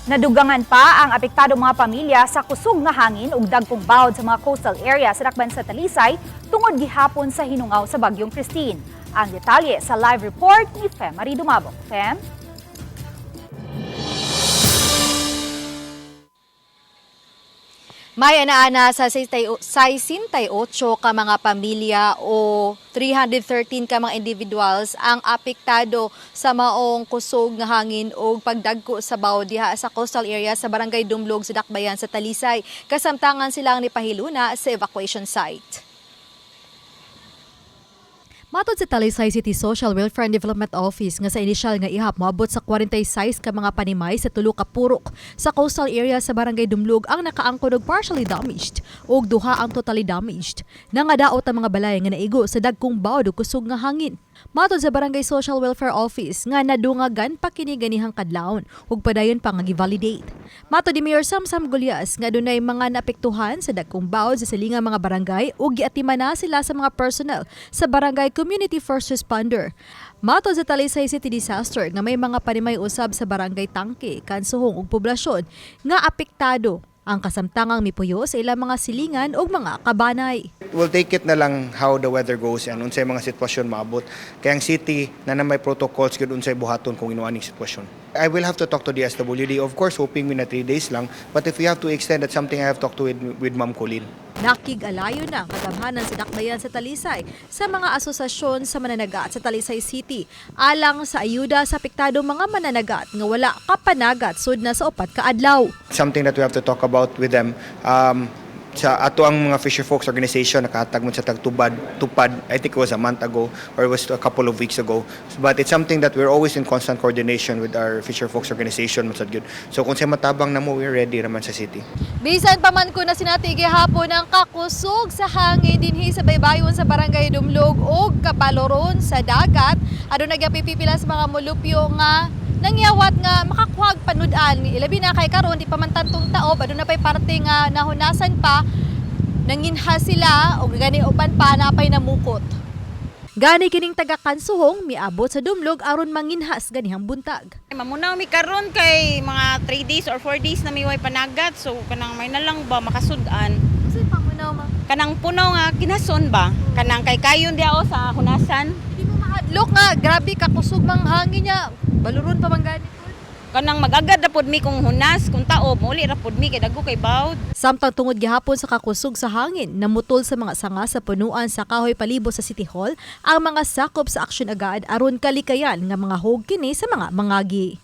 Nadugangan pa ang apektadong mga pamilya sa kusog nga hangin ug dagkong bawod sa mga coastal area sa dakban sa Talisay tungod gihapon sa hinungaw sa Bagyong Kristine. Ang detalye sa live report ni Fem Marie Dumabok. Fem? May ana-ana sa 68 ka mga pamilya o 313 ka mga individuals ang apektado sa maong kusog nga hangin o pagdagko sa bawo diha sa coastal area sa Barangay Dumlog sa Dakbayan sa Talisay. Kasamtangan silang nipahiluna sa evacuation site. Matod sa Talisay City Social Welfare and Development Office nga sa inisyal nga ihap moabot sa 46 ka mga panimay sa tulo ka purok sa coastal area sa Barangay Dumlog ang nakaangkon og partially damaged ug duha ang totally damaged. Nangadaot ang mga balay nga naigo sa dagkong bawod ug kusog nga hangin. Matod sa Barangay Social Welfare Office nga nadungagan pa kini ganihang kadlawon ug padayon pa nga gi-validate. Matod ni Mayor Samsam Gulyas nga dunay mga naapektuhan sa dagkong bawod sa silingang mga barangay ug giatiman na sila sa mga personnel sa Barangay Community First Responder. Matod sa Talisay City Disaster nga may mga panimay usab sa Barangay Tangke, Kansuhong ug poblasyon nga apektado ang kasamtangang mipuyo sa ilang mga silingan ug mga kabanay. We'll take it na lang how the weather goes and unsay mga sitwasyon maabot. Kaya ang city na na may protocols gyud unsay buhaton kung inuaning sitwasyon. I will have to talk to the SWD, of course, hoping we na 3 days lang. But if we have to extend, that's something I have talked to with Ma'am Colleen. Nakig-alayo na ang kagamhanan sa dakbayan sa Talisay sa mga asosasyon sa mananagat sa Talisay City alang sa ayuda sa apektadong mga mananagat nga wala kapanagat sud na sa upat ka adlaw. Something that we have to talk about with them. Sa ato ang mga Fisher Folks organization nakahatag mo sa tagtubad tupad. I think it was a month ago or it was a couple of weeks ago, but it's something that we're always in constant coordination with our Fisher Folks organization man sad gyud. So kung sa matabang namo, we're ready raman sa city. Bisan pa man ko na sinati gihapon ang kakusog sa hangin dinhi sa baybayon sa Barangay Dumlog ug kapaloron sa dagat, aduna gyud pipila sa mga molupyo nga nangyawat nga makakuhag panud-an. Ilabi na kay karon di pa man tantong taob, aduna pay parte nga nahunasan pa, nanginha sila og gani uban pa napay namukot. Gani kining taga Kansuhong miabot sa Dumlog aron manginhas ganihang buntag. Mamunaw mi karon kay mga 3 days or 4 days na miway panagat, so kanang may na lang ba makasud-an. Kasi pamunaw ma. Kanang punaw nga kinason ba, kanang kay kayon di ako sa hunasan. Hindi mo mahadlok nga grabe kakusog mang hangin niya. Baluron pa man gani. Kanang magagad ra pod mi kung hunas, kung taob muli ra pod mi kay dago kay bawd. Samtang tungod gihapon sa kakusog sa hangin, namutol sa mga sanga sa punuan sa kahoy palibot sa City Hall ang mga sakop sa Aksyon Agad aron kalikayan nga mga hog kini sa mga mangagi.